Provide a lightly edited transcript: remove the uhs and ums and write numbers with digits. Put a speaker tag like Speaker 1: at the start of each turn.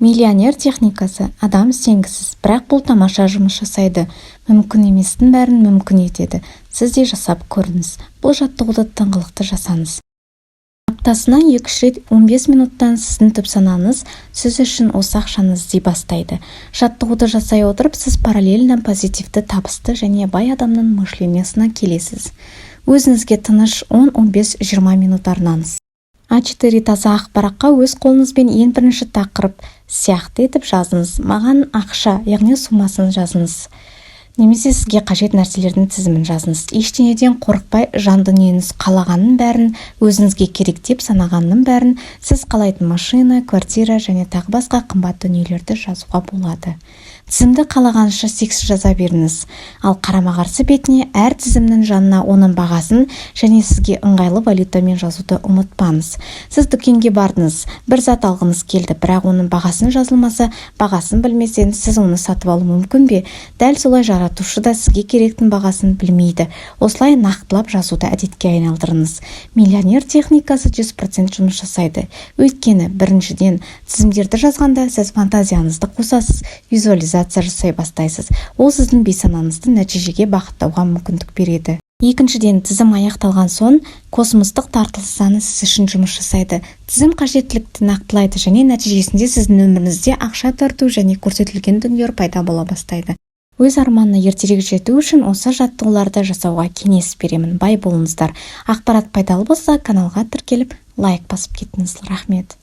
Speaker 1: Миллионер техникасы адам сенгісіз, бірақ бұл тамаша жұмыс жасайды. Мүмкін еместің бәрін мүмкін етеді. Сіз де жасап көріңіз. Бұл жаттығуды тыңғылықты жасаңыз. Аптасына 2-3 рет 15 минуттан. Сіздің түпсанаңыз сіз үшін осы ақшаны іздей бастайды. Жаттығуды жасай отырып, сіз параллельно позитивті, табысты және бай адамның мышление сына келесіз. Өзіңізге тыныш 10, 15, 20 минут арнаңыз. А4 таза ақ параққа өз қолыңызбен ең бірінші тақырып сияқты етіп жазыңыз: «Маған ақша», яғни суммасын жазыңыз немесе сізге қажет нәрселердің тізімін жазыңыз. Ештеңеден қорықпай, жан дүниеңіз қалағанның бәрін, өзіңізге керек деп санағанның бәрін, сіз қалайтын машина, квартира және тағы басқа қымбат дүниелерді жазуға болады. Тізімді қалағанша шексіз жаза беріңіз. Ал қарама-қарсы бетіне әр тізімнің жанына оның бағасын және сізге ыңғайлы валютамен жазуды ұмытпаңыз. Сіз дүкенге бардыңыз, бір зат алғыңыз келді, бірақ оның бағасын жазылмаса, бағасын білмесеңіз, сіз оны сатып алу мүмкін бе? Дәл солай Жаратушы да сізге керектің бағасын білмейді. Осылай нақтылап жазуды әдетке айналдырыңыз. Миллионер техникасы 100% жұмыс жасайды. Өйткені, біріншіден, тізімдерді жазғанда сіз фантазияңызды қосасыз, визуализация жасай бастайсыз. Ол сіздің бейсанаңызды нәтижеге бағыттауға мүмкіндік береді. Екіншіден, тізім аяқталған соң, космостық тартылыс заңы сіз үшін жұмыс жасайды. Тізім қажеттілікті нақтылайды және нәтижесінде сіздің өміріңізде ақша тарту және көрсетілген дүниелер пайда бола бастайды. Өз арманына ертерек жету үшін осы жаттығуларды жасауға кеңес беремін. Бай болыңыздар! Ақпарат пайдалы болса, каналға тіркеліп, лайк басып кетіңіз. Рахмет!